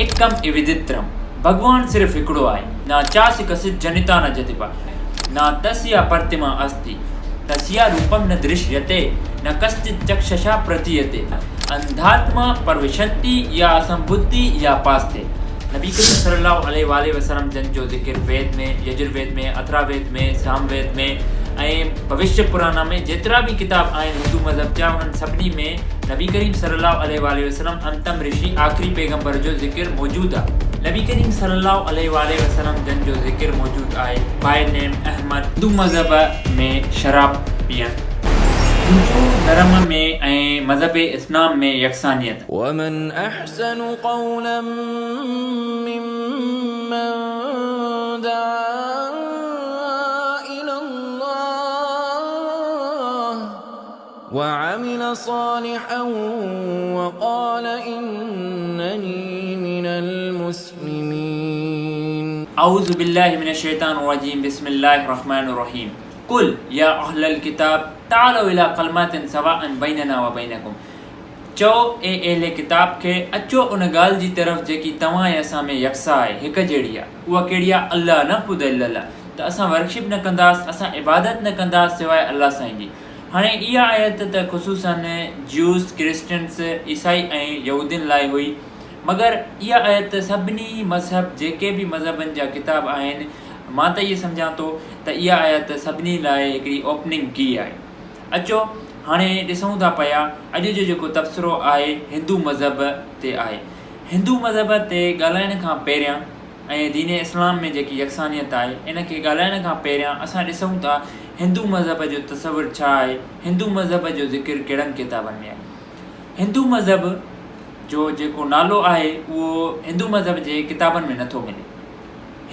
اڪم اويدترم، ڀڳوان صرف هڪڙو آهي، نا چاس ڪسچ جنتا نه جتپا، نا تسيا پرتما استي، تسيا روپم نه درشيتي، نه ڪسچت چڪششا پرتيتي، انڌاتما پروشنتي يا اسمبڌي يا پاستي. نبي ڪريم صلي الله عليه واٰله وسلم جن جو ذڪر ويد ۾، يجر ويد ۾، اٿرا ويد ۾، سام ويد ۾ ۽ ڀوشيه پرانا ۾ جيترا به ڪتاب آهن هندو مذهب جا انهن سڀني ۾ نبي ڪريم صلي الله عليه واٰله وسلم انتم رشي آخري پيغمبر جو ذڪر موجود آهي. نبي ڪريم صلي الله عليه واٰله وسلم جن جو ذڪر موجود آهي باء نيم احمد. هندو مذهب ۾ شراب پيئڻ. هندو ڌرم ۾ ۽ مذهب اسلام ۾ يڪسانيت. ومن احسن قولا ممن دعا الي الله وعمل صالحا وقال انني من المسلمين. اعوذ بالله من الشيطان الرجيم بسم الله الرحمن الرحيم قل يا اهل الڪتاب تعالوا الي ڪلمات سواء بيننا وبينڪم چئو اي اهل ڪتاب کي اچو ان ڳالهه جي طرف جيڪي توهان ۽ اسان ۾ يڪسان آهي هڪ جهڙي آهي اها ڪهڙي آهي الله نعبد الا الله ته اسان ورشپ نه ڪنداس اسان عبادت نه ڪنداس سواء الله سائين جي هاڻي اها آيت ته خصوصاً جيوز، ڪرسچنس، عيسائي ۽ يهودين لاء هئي، مگر اها آيت سڀني مذهب جيڪي به مذهبن جا ڪتاب آهن، مان ته ائين سمجهان ٿو ته اها آيت سڀني لاء هڪڙي اوپننگ ڪي آهي. اچو هاڻي ڏسون ٿا پيا اڄ جو جيڪو تبصرو آهي هندو مذهب تي آهي. هندو مذهب تي ڳالهائڻ کان پهريان ۽ دين اسلام ۾ جيڪي يڪسانيت آهي ان کي ڳالهائڻ کان پهريان اسان ڏسون ٿا هندو مذهب جو تصور ڇا آهي، هندو مذهب جو ذڪر ڪهڙن ڪتابن ۾ آهي. هندو مذهب جو جيڪو نالو آهي اهو هندو مذهب جي ڪتابن ۾ نٿو ملي.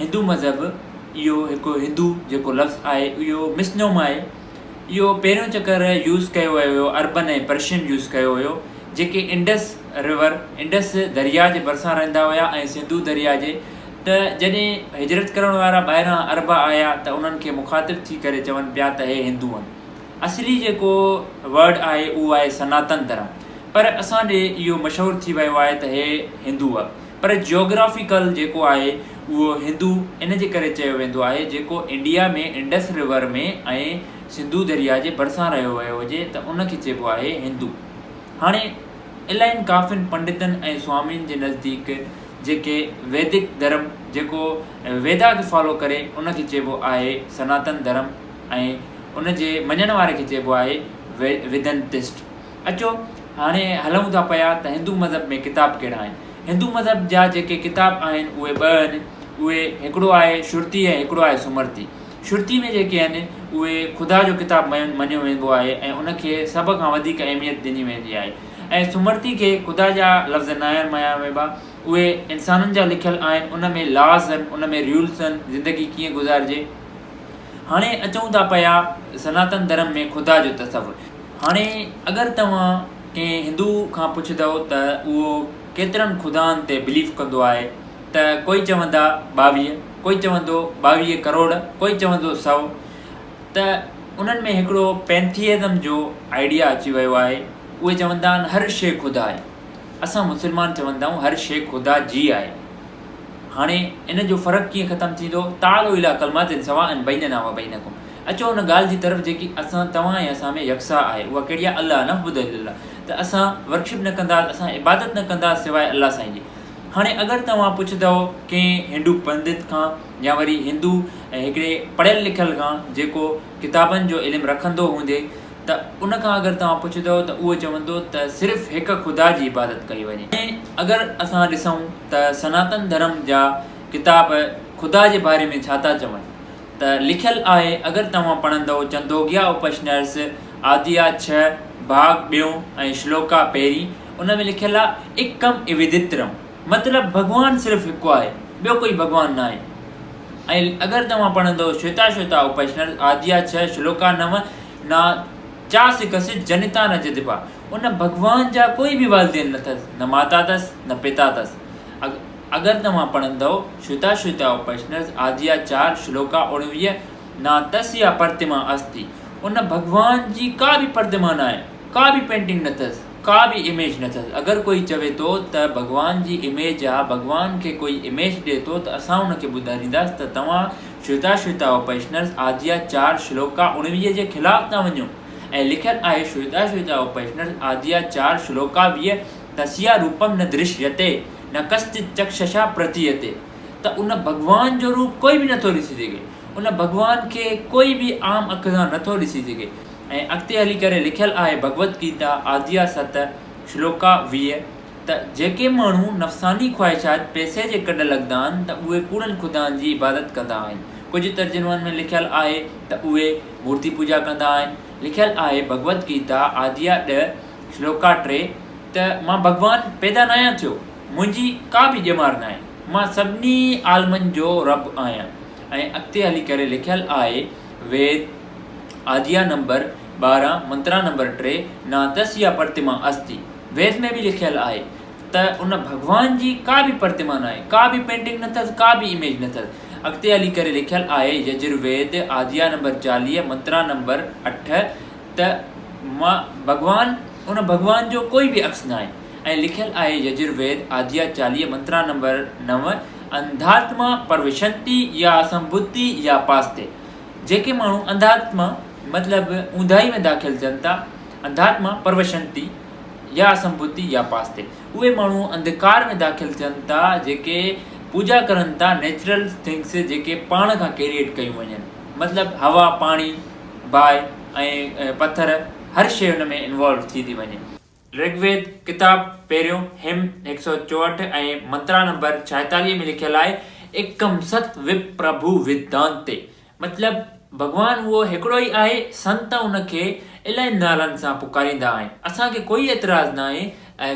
هندو مذهب اهو هڪ هندو جيڪو لفظ آهي اهو مسنوم آهي. اهو پهريون چڪر يوز ڪيو ويو هيو عربن ۽ پرشين يوز ڪيو هيو جيڪي انڊس ريور، انڊس درياء، جي ڀرسان رهندا هيا ۽ سنڌو درياء جي ته جڏهن هجرت ڪرڻ وارا ٻاهران عرب آيا ته انهن کي مخاطب ٿي ڪري چون پيا ته هي هندو آهن. اصلي جيڪو ورڊ آهي اهو آهي سناتن ڌرم پر اسان ڏي اهو مشهور ٿي ويو آهي ته هي هندو آهي پر جيوگرافيڪل جيڪو آهي اهو هندو ان جي ڪري چيو ويندو آهي جيڪو انڊيا ۾ انڊس ريور ۾ ۽ سنڌو درياء جي ڀرسان رهيو ويو هجي ته ان کي چئبو آهي هندو. هاڻي الائن ڪافين پنڊتن ۽ سوامين جي نزديڪ جيڪي ويدڪ ڌرم جيڪو ويدا کي فالو ڪري ان کي چئبو آهي سناتن ڌرم ۽ ان جي مڃڻ واري کي چئبو آهي ويدنتسٽ. اچو هاڻي هلون ٿا پيا ته هندو مذهب ۾ ڪتاب ڪهڙا آهن. هندو مذهب جا جيڪي ڪتاب آهن اهي ٻه آهن اهي هڪڙو آهي شرتي ۽ هڪڙو آهي سمرتي. شرتي ۾ جيڪي آهن اهي خدا جو ڪتاب مڃيو ويندو آهي ۽ ان کي سڀ کان وڌيڪ اهميت ڏني ويندي آهي ۽ سمرتي کي خدا جا لفظ ناهن مڃيا وينبا اهي انسانن جا لکيل آهن ان ۾ لاز آهن ان ۾ ريولس آهن زندگي ڪيئن گذارجي. هاڻي اچون ٿا پيا سناتن ڌرم ۾ خدا جو تصور. هاڻي اگر توهان ڪنهن هندو کان پڇندؤ ته اهو ڪيترن خدائن تي بليف ڪندو آهي ته ڪوئي چوندا 22، ڪوئي چوندو 22 ڪروڙ، ڪوئي چوندو سئو ته انهن ۾ هڪڙو پينٿيئزم جو آئيڊيا اچي ويو آهي، اهي چوندا آهن هر شيء خدا آهي. اسان مسلمان چوندا آهيون هر شيء خدا جي آهي. هاڻي ان جو فرق ڪيئن ختم ٿيندو؟ تعالوا الي ڪلمات سواء بيننا وبينڪم اچو ان ڳالهه جي طرف جيڪي اسان توهان ۽ اسان ۾ يڪسان آهي اها ڪهڙي آهي الا نعبد الا الله ته اسان ورشپ نه ڪنداسين اسان عبادت نه ڪنداسين سواء الله سائين جي. هاڻي اگر توهان پڇندؤ ڪنهن هندو پندت کان يا وري هندو هڪڙي پڙهيل لکيل کان جيڪو ڪتابن جو علم رکندو هوندي ته ان کان اگر توهان پڇندؤ ته اهو چوندو ته صرف هڪ خدا جي عبادت ڪئي وڃي. ۽ اگر اسان ڏسون ته سناتن ڌرم جا ڪتاب خدا جي باري ۾ ڇا ٿا چون ته لکيل آهي اگر توهان پڙهندؤ چندوگيا اپشنرس آديا ڇهه ڀاڳ ٻيون ۽ شلوڪا پهرين ان ۾ لکيل آ اڪم اويدترم مطلب ڀڳوان صرف هڪ آهي ٻيو ڪوئي ڀڳوان ناهي ۽ اگر توهان پڙهندو شويتا شويتا اپشنر آديا ڇهه شلوڪا نو نا چاس ڪس جنتا نه جدپا ان ڀڳوان جا ڪوئي به والدين نه اٿس نه ماتا اٿس نه پتا اٿس اگر توهان پڙهندو شويتا شويتا اپشنر آديا چار شلوڪا 19 نا تسيا پرتما استي ان ڀڳوان جي ڪا به پرتما ناهي ڪا به پينٽنگ نه اٿس. ڪا به اميج نه اٿس. اگر ڪوئي چوي ٿو ته ڀڳوان جي اميج آ، ڀڳوان کي ڪوئي اميج ڏئي ٿو ته اسان ان کي ٻڌارينداس ته توهان شوتا شوتا اپشنرس آديا چار شلوڪا 19 جي خلاف ٿا وڃو ۽ لکيل آهي شوتا شوتا اپشنرس آديا چار شلوڪا 20 تسيا روپم نه درشيتي نه ڪسچت چڪششا پرتيتي ته ان ڀڳوان جو روپ ڪوئي به نٿو ڏسي سگهي ان ڀڳوان کي ڪوئي به عام اک سان نٿو ڏسي سگهي ۽ اڳتي هلي ڪري لکيل آهي ڀڳوت گيتا آديا ست شلوڪا 20 ته جيڪي ماڻهو نفساني خواهشات پئسي جي ڪڍ لڳندا آهن ته اهي ڪوڙن خدائن جي عبادت ڪندا آهن. ڪجهه ترجمن ۾ لکيل آهي ته اهي مورتي پوڄا ڪندا آهن. لکيل آهي ڀڳوت گيتا آديا ڏهه شلوڪا ٽي ته مان ڀڳوان پيدا ناهيان ٿيو، منهنجي ڪا به ڄمار ناهي، مان سڀني عالمن جو رب آهيان ۽ اڳتي هلي ڪري لکيل آهي ويد آديا نمبر 12 منترا نمبر 3 نا تسيا پرتما استي. ويد ۾ به لکيل آهي ته ان ڀڳوان جي ڪا به پرتما ناهي، ڪا به پينٽنگ نه اٿس، ڪا به اميج نه اٿس. اڳتي هلي ڪري لکيل آهي يجر ويد آديا نمبر 40 منترا نمبر 8 ته مان ڀڳوان ان ڀڳوان جو ڪوئي به عڪس ناهي ۽ لکيل آهي يجر ويد آديا 40 منترا نمبر 9 انڌاتما پروشنتي يا اسمبوتي يا پاستي جيڪي ماڻهو انڌاتما مطلب اونداهي ۾ داخل ٿين ٿا، انڌاتما پروشنتي يا اسمبوتي يا پاستي، اهي ماڻهو انڌڪار ۾ داخل ٿين ٿا جيڪي پوڄا ڪرن ٿا نيچرل ٿنگس جيڪي پاڻ کان ڪريئيٽ ڪيون وڃن مطلب هوا، پاڻي، باهه ۽ پٿر هر شيء ان ۾ انوالو ٿي ٿي وڃي. رگ ويد، ڪتاب پهريون، هم 164 ۽ منترا نمبر 46 ۾ لکيل آهي، ايڪم ست وپرڀو ويدانتي، مطلب ڀڳوان اهو هڪڙو ئي آهي، سنت ان کي الاهي نالن سان پڪاريندا آهن، اسان کي ڪوئي اعتراض ناهي،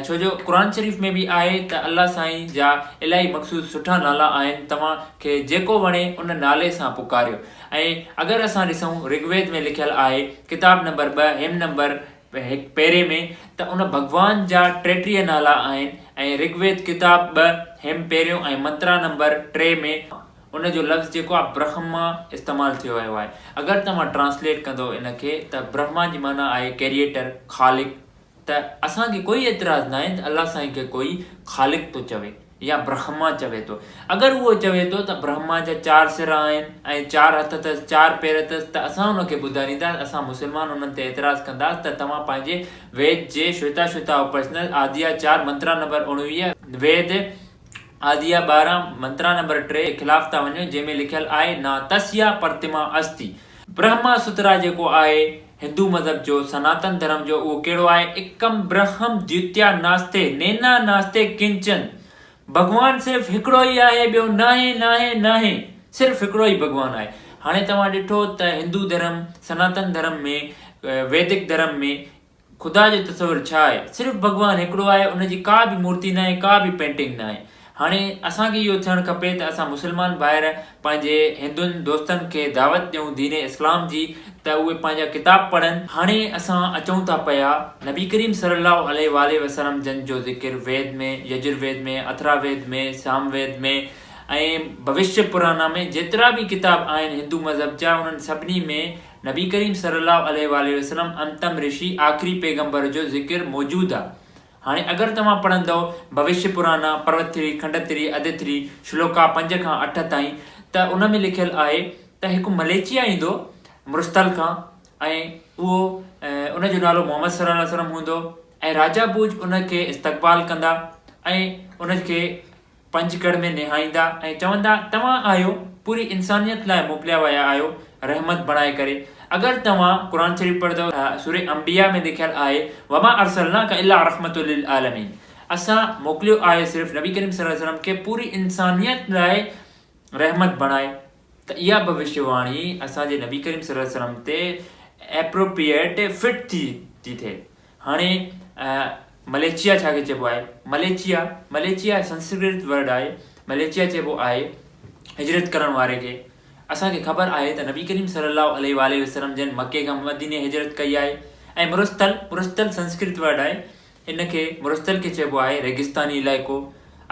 ڇو جو قرآن شريف ۾ به آهي ته الله سائين جا الاهي مخصوص سٺا نالا آهن، توهان کي جيڪو وڻي ان نالي سان پڪاريو ۽ اگر اسان ڏسون رگ ويد ۾ لکيل آهي، ڪتاب نمبر 2 هم نمبر هڪ پيري ۾ ته ان ڀڳوان جا 33 نالا آهن ۽ رگ ويد ڪتاب 2 هم پهريون ۽ منترا نمبر 3 ۾ ان جو لفظ جيڪو آهي برهما استعمال ٿيو ويو آهي. اگر توهان ٽرانسليٽ ڪندو ان کي ته برهما جي معنيٰ آهي ڪريئيٽر، خالق، ته اسان کي ڪوئي اعتراض ناهي ته الله سائين کي ڪوئي خالق ٿو چوي. يا برهما چوي ٿو. اگر اهو چوي ٿو ته برهما جا چار سر آهن ۽ چار هٿ اٿس، چار پير اٿس ته اسان ان کي ٻڌارينداس، اسان مسلمان انهن تي اعتراض ڪنداس ته توهان پنهنجي ويد جي شويتا شويتا اپشند آديا چار منترا نمبر 19، ويد آديا 12 منترا نمبر 3 خلاف ٿا وڃو جنهن ۾ لکيل آهي نا تسيا پرتما استي. برهما سترا جيڪو آهي هندو مذهب جو سناتن ڌرم جو اهو ڪهڙو آهي؟ اڪم برهم ديوتيا ناستي نينا ناستي ڪنچن ڀڳوان صرف هڪڙو ئي آهي ٻيو ناهي ناهي ناهي صرف هڪڙو ئي ڀڳوان آهي هاڻي توهان ڏٺو ته هندو ڌرم سناتن ڌرم ۾ ويدڪ ڌرم ۾ خدا جو تصور ڇا آهي؟ صرف ڀڳوان هڪڙو آهي، ان جي ڪا به مورتي ناهي، ڪا به پينٽنگ ناهي. هاڻي اسان کي اهو ٿيڻ کپي ته اسان مسلمان ڀائر پنهنجي هندن دوستن کي دعوت ڏيون دين اسلام جي ته اهي پنهنجا ڪتاب پڙهن. هاڻي اسان اچون ٿا پيا نبي ڪريم صلي الله عليه واٰله وسلم جن جو ذڪر ويد ۾، يجر ويد ۾، اٿرا ويد ۾، سام ويد ۾ ۽ ڀوشيه پرانا ۾ جيترا به ڪتاب آهن هندو مذهب جا انهن سڀني ۾ نبي ڪريم صلي الله عليه واٰله وسلم انتم رشي آخري پيغمبر جو ذڪر موجود آ. هاڻي اگر توهان پڙهندؤ ڀوشيه پرانا، پروت ٿري، کنڊ ٿري، اڌ ٿري، شلوڪا 5 کان 8 تائين ته ان ۾ لکيل آهي ته هڪ مليچيا ايندو مرستل کان ۽ اهو ان جو نالو محمد صلي الله عليه وسلم هوندو ۽ راجا بوج ان کي استقبال ڪندا ۽ ان کي پنجڪڙ ۾ نهائيندا ۽ چوندا، توهان آهيو، پوري انسانيت لاء موڪليا ويا آهيو، رحمت بڻائي ڪري. اگر توهان قرآن شريف پڙهندؤ ته سورة انبياء ۾ لکيل آهي، وما ارسلناک الا رحمة للعالمين اسان موڪليو آهي صرف نبي ڪريم صلي الله عليه وسلم کي پوري انسانيت لاء رحمت بڻائي. ته اها ڀوشيه واڻي اسان جي نبي ڪريم صلي الله عليه وسلم تي Appropriate fit ٿي ٿي ٿئي. هاڻي مليچيا ڇا کي چئبو آهي؟ مليچيا، مليچيا سنسڪرت ورڊ آهي، مليچيا چئبو آهي هجرت ڪرڻ واري کي. اسان کي خبر آهي ته نبي ڪريم صلي الله عليه واٰله وسلم جن مڪي کان مديني هجرت ڪئي آهي ۽ مرستل، مرستل سنسڪرت ورڊ آهي، ان کي مرستل کي چئبو آهي ريگستاني علائقو.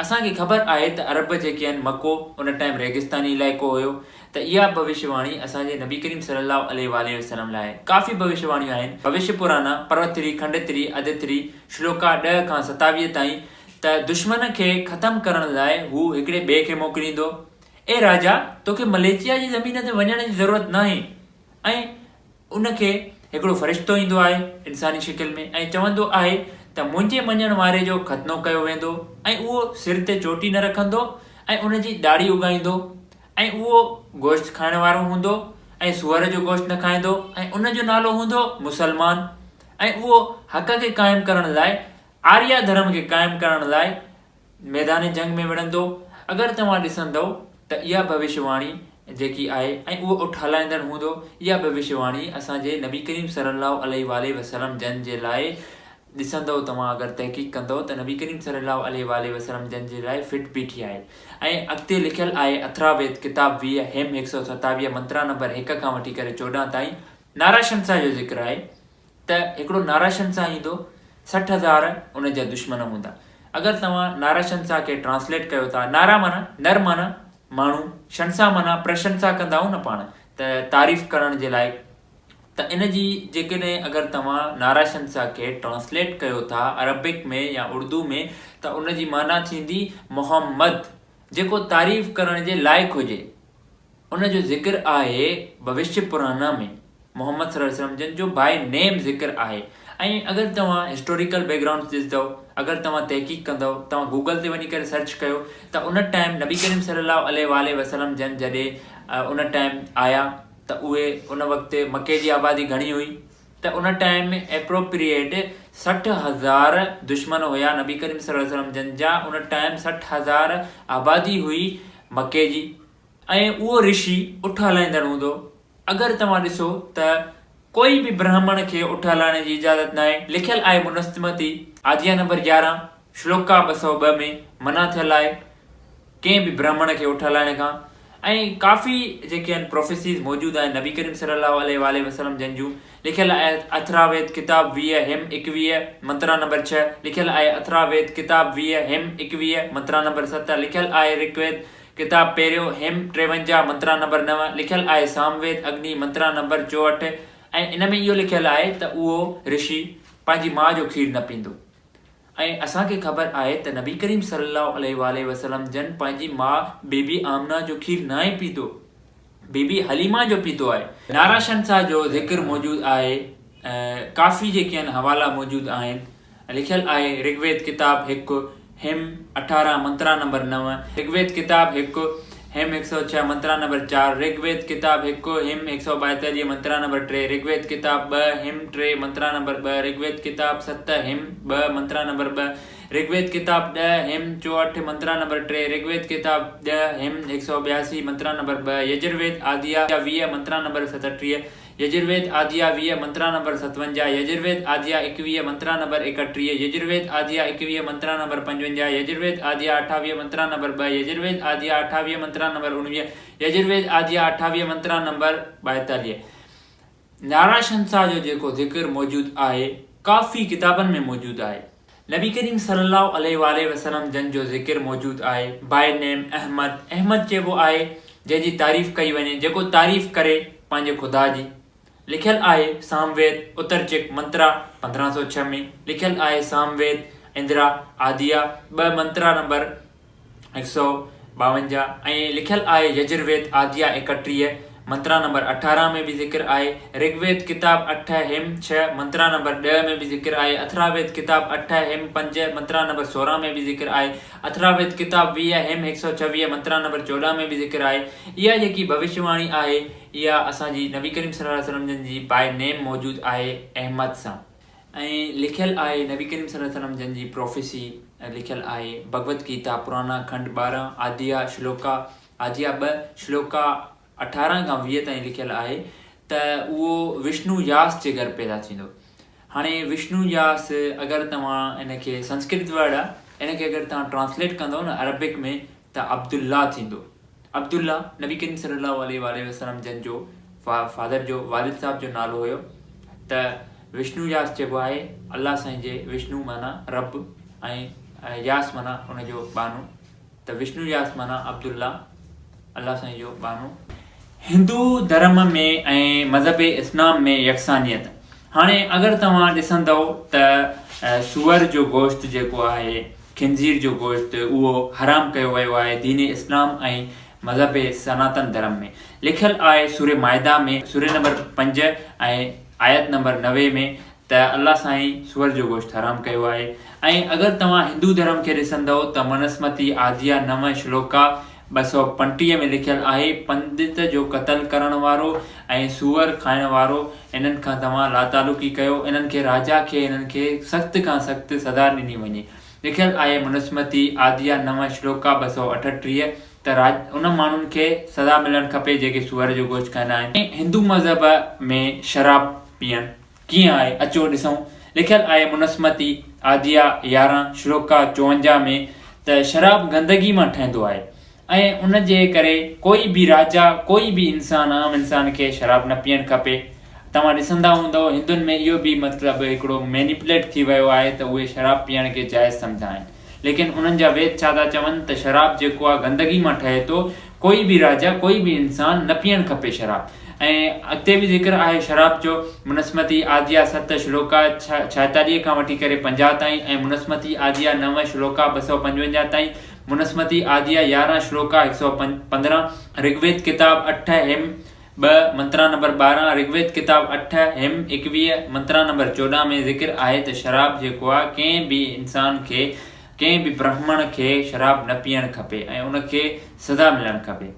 اسان کي خبر آهي ته عرب جيڪي آهن مڪو ان ٽائيم ريگستاني علائقو هيو ته اها ڀوشيه واڻي اسان جي نبي ڪريم صلي الله عليه واٰله وسلم لاء آهي. ڪافي ڀوشيه واڻيون آهن. ڀوشيه پرانا، پرو ٿري، کنڊ ٿري، اڌ ٿري، شلوڪا ڏهه کان 27 تائين ته دشمن کي ختم ڪرڻ لاء هو هڪڙي ٻئي کي موڪليندو. اي راجا! توکي مليچيا جي زمين تي وڃڻ جي ضرورت ناهي ۽ ان کي هڪڙو فرشتو ايندو آهي انساني شڪل ۾ ۽ چوندو آهي ته منهنجي مڃڻ واري جو ختنو ڪيو ويندو ۽ اهو سر تي چوٽي نه رکندو ۽ ان جي ڏاڙهي اگائيندو ۽ اهو گوشت کائڻ وارو هوندو ۽ سوئر جو گوشت نه کائيندو ۽ ان جو نالو هوندو مسلمان ۽ اهو حق کي قائم ڪرڻ لاء آريا ڌرم کي قائم ڪرڻ لاء ميدان جنگ ۾ وڙهندو. اگر توهان ڏسندؤ ته اها ڀوشيه واڻي جيڪي آهي ۽ اهو اٺ هلائيندڙ هوندو، اها ڀوشيه واڻي اسان جي نبي ڪريم صلي الله عليه واٰله وسلم جن جي لاء ڏسندؤ توهان اگر تحقيق ڪندؤ ته نبي ڪريم صلي الله عليه واٰله وسلم جن جي لاء فٽ بيٺي آهي ۽ اڳتي لکيل آهي اٿراويد ڪتاب 20 هيم 127 منترا نمبر هڪ کان وٺي ڪري 14 تائين ناراشنسا جو ذڪر آهي. ته هڪڙو ناراشنسا ايندو، 60,000 ان جا دشمن هوندا. اگر توهان ناراشنسا کي ٽرانسليٽ ڪيو ٿا، نارا معنيٰ نر معنيٰ ماڻهو، شنسا معنيٰ پرشنسا ڪندا آهيون نه پاڻ ته تعريف ڪرڻ جي لاء ته ان جي جيڪڏهن اگر توهان ناراشنسا کي ٽرانسليٽ ڪيو ٿا عربڪ ۾ يا اردو ۾ ته ان جي معنيٰ ٿيندي محمد جيڪو تعريف ڪرڻ جي لائق هجي. ان جو ذڪر آهي ڀوشيه پرانا ۾ محمد صلي الله عليه وسلم جن جو باء نيم ذڪر آهي ۽ اگر توهان هسٽوريڪل بيڪ گرائونڊ ڏسندؤ اگر توهان تحقيق ڪندؤ توهان گوگل تي وڃي ڪري سرچ ڪيو ته ان ٽائيم نبي ڪريم صلي الله عليه واٰله وسلم جن جڏهن ان ٽائيم آيا ته اهي ان وقت مڪي جي آبادي گهڻي هئي ته ان ٽائيم ايپروپريٽ 60,000 دشمن هيا نبي ڪريم صلي الله عليه وسلم جن جا ان ٽائيم 60,000 آبادي هئي مڪي جي ۽ اهو رشي اٺ هلائيندڙ هوندو. اگر توهان ڏسو ته ڪوئي به برهمڻ کي اٺ هلائڻ جي اجازت ناهي. لکيل آهي منستمتي آڌيا نمبر 11 شلوڪا 202 ۾ منع ٿيل آهي ڪنهن به برهمڻ کي اٺ هلائڻ کان ۽ ڪافي جيڪي آهن پروفيسيز موجود آهن نبي ڪريم صلي الله عليه واٰله وسلم جن جون لکيل آهي اٿراويد ڪتاب 20 هم 21 منترا نمبر 6 لکيل آهي اٿراويد ڪتاب 20 هم 21 منترا نمبر 7 لکيل آهي رڪويد ڪتاب پهريون، هيم 53، منترا نمبر 9، لکيل آهي سامويد اگني، منترا نمبر 64 ۽ ان ۾ اهو لکيل آهي ته اهو رشي پنهنجي ماء جو کير نه پيندو ۽ اسان کي خبر آهي ته نبي ڪريم صلي الله عليه واٰله وسلم جن پنهنجي ماء بيبي آمنه جو کير ناهي پيتو بيبي حليمه جو پيتو آهي. ناراشنسا جو ذڪر موجود آهي ڪافي جيڪي آهن حوالا موجود آهن. لکيل آهي، رگ ويد ڪتاب هڪ، هم 18، منترا نمبر 9، رگ ويد ڪتاب هڪ، هم 106، منترا نمبر 4، رگ ويد ڪتاب هڪ، هم 142، منترا نمبر 3، رگ ويد ڪتاب ٻه، هم 3، منترا نمبر 2، رگ ويد ڪتاب ست، هم 2، منترا نمبر 2، رگ ويد ڪتاب ڏهه، هم 64، منترا نمبر 3، رگ ويد ڪتاب ڏهه، هم 182، منترا نمبر 2، يجر ويد آديا 20، منترا نمبر 37. يجرويد آڌيا 20، منترا نمبر 57، يجرويد آڌيا 21، منترا نمبر 31، يجرويد آڌيا 21، منترا نمبر 55، يجرويد آڌيا 28، منترا نمبر 2، يجرويد آڌيا 28، منترا نمبر 19، يجرويد آڌيا 28، منترا نمبر 42. ناراشنسا جو جيڪو ذڪر موجود آهي ڪافي ڪتابن ۾ موجود آهي. نبي ڪريم صلي الله عليه واٰله وسلم جن جو ذڪر موجود آهي باء نيم احمد، احمد چئبو آهي جنهن جي تعريف ڪئي وڃي، جيڪو تعريف ڪري پنهنجي خدا جي. لکيل آهي سامويد اترچڪ منترا 1506 ۾ لکيل آهي سامويد اندرا آديا ٻه منترا نمبر 152 ۽ لکيل آهي يجرويد آديا 31 منترا نمبر 18 ۾ به ذڪر آهي رگويد ڪتاب اٺ هم ڇهه منترا نمبر 10 ۾ به ذڪر آهي اٿراويد ڪتاب اٺ هم پنج منترا نمبر 16 ۾ به ذڪر آهي اٿراويد ڪتاب 20 هم 126 منترا نمبر 14 ۾ به ذڪر آهي اها جيڪي ڀوشيواڻي آهي اها اسان جي نبي ڪريم صلي الله عليه وسلم جن جي باء نيم موجود آهي احمد سان ۽ لکيل آهي نبي ڪريم صلي الله عليه وسلم جن جي پروفيسي لکيل آهي ڀڳوت گيتا پرانا کنڊ 12 آديا شلوڪا آديا ٻه شلوڪا 18 کان 20 تائين لکيل آهي ته اهو وشنو ياس جي گهر پيدا ٿيندو هاڻي وشنو ياس اگر توهان ان کي سنسڪرت ورڊ آهي ان کي اگر توهان ٽرانسليٽ ڪندو نه عربڪ ۾ ته عبدالله ٿيندو عبدالله نبي ڪريم صلي الله عليه واٰله وسلم جن جو فادر جو والد صاحب جو نالو هيو ته وشنو ياس چئبو آهي الله سائين جي وشنو معنيٰ رب ۽ ياس معنيٰ ان جو ٻانهو ته وشنو ياس معنيٰ عبدالله الله سائين جو ٻانهو. هندو ڌرم ۾ ۽ مذهب اسلام ۾ يڪسانيت هاڻي اگر توهان ڏسندؤ ته سوئر جو گوشت جيڪو آهي خنزير جو گوشت اهو حرام ڪيو ويو آهي دين اسلام ۽ مذهب سناتن ڌرم ۾ لکيل آهي سورة مائده ۾ سورة نمبر 5 ۽ آيت نمبر 90 ۾ ته الله سائين سوئر جو گوشت حرام ڪيو آهي ۽ اگر توهان هندو ڌرم کي ڏسندؤ ته منسمتي آديا 9 شلوڪا 235 ۾ لکيل آهي پندت جو قتل ڪرڻ وارو ۽ سوئر کائڻ وارو انهن کان توهان لاتعلقي ڪيو انهن کي راجا کي انهن کي سخت کان سخت سزا ڏني وڃي لکيل آهي منسمتي آديا 9 شلوڪا 238 ته ان ماڻهن کي سزا ملڻ کپي جيڪي سوئر جو گوشت کائيندا آهن. هندو مذهب ۾ شراب پيئڻ ڪيئن آهي اچو ڏسون. لکيل آهي منسمتي آديا 11 شلوڪا 54 ۾ ته شراب گندگي مان ٺهندو آهي ۽ ان جي ڪري ڪوئي به راجا ڪوئي به انسان عام انسان کي شراب نه پيئڻ کپي. توهان ڏسندا هوندؤ هندن ۾ اهو به مطلب هڪڙو مينيپليٽ ٿي ويو آهي ته اهي شراب پيئڻ کي جائز سمجهندا آهن. ليڪن انهن جا ويد ڇا ٿا چون ته شراب جيڪو آ گندگي مان ٺهي ٿو، ڪوئي به راجا ڪوئي به انسان نه پيئڻ کپي شراب. ۽ اڳتي به ذڪر آهي شراب جو منسمتي آديا 7 شلوڪا 46 کان وٺي ڪري 50 تائين ۽ منسمتي آديا 9 شلوڪا 255 تائين، منسمتي آديا 11 شلوڪا 115، رگويد ڪتاب 8 هيم 2 منترا نمبر 12، رگويد ڪتاب 8 هيم 21 منترا نمبر 14 ۾ ذڪر آهي ته شراب جيڪو آهي ڪنهن به انسان کي ڪنهن به برهمڻ کي شراب نه پيئڻ کپي ۽ ان کي سزا ملڻ کپي.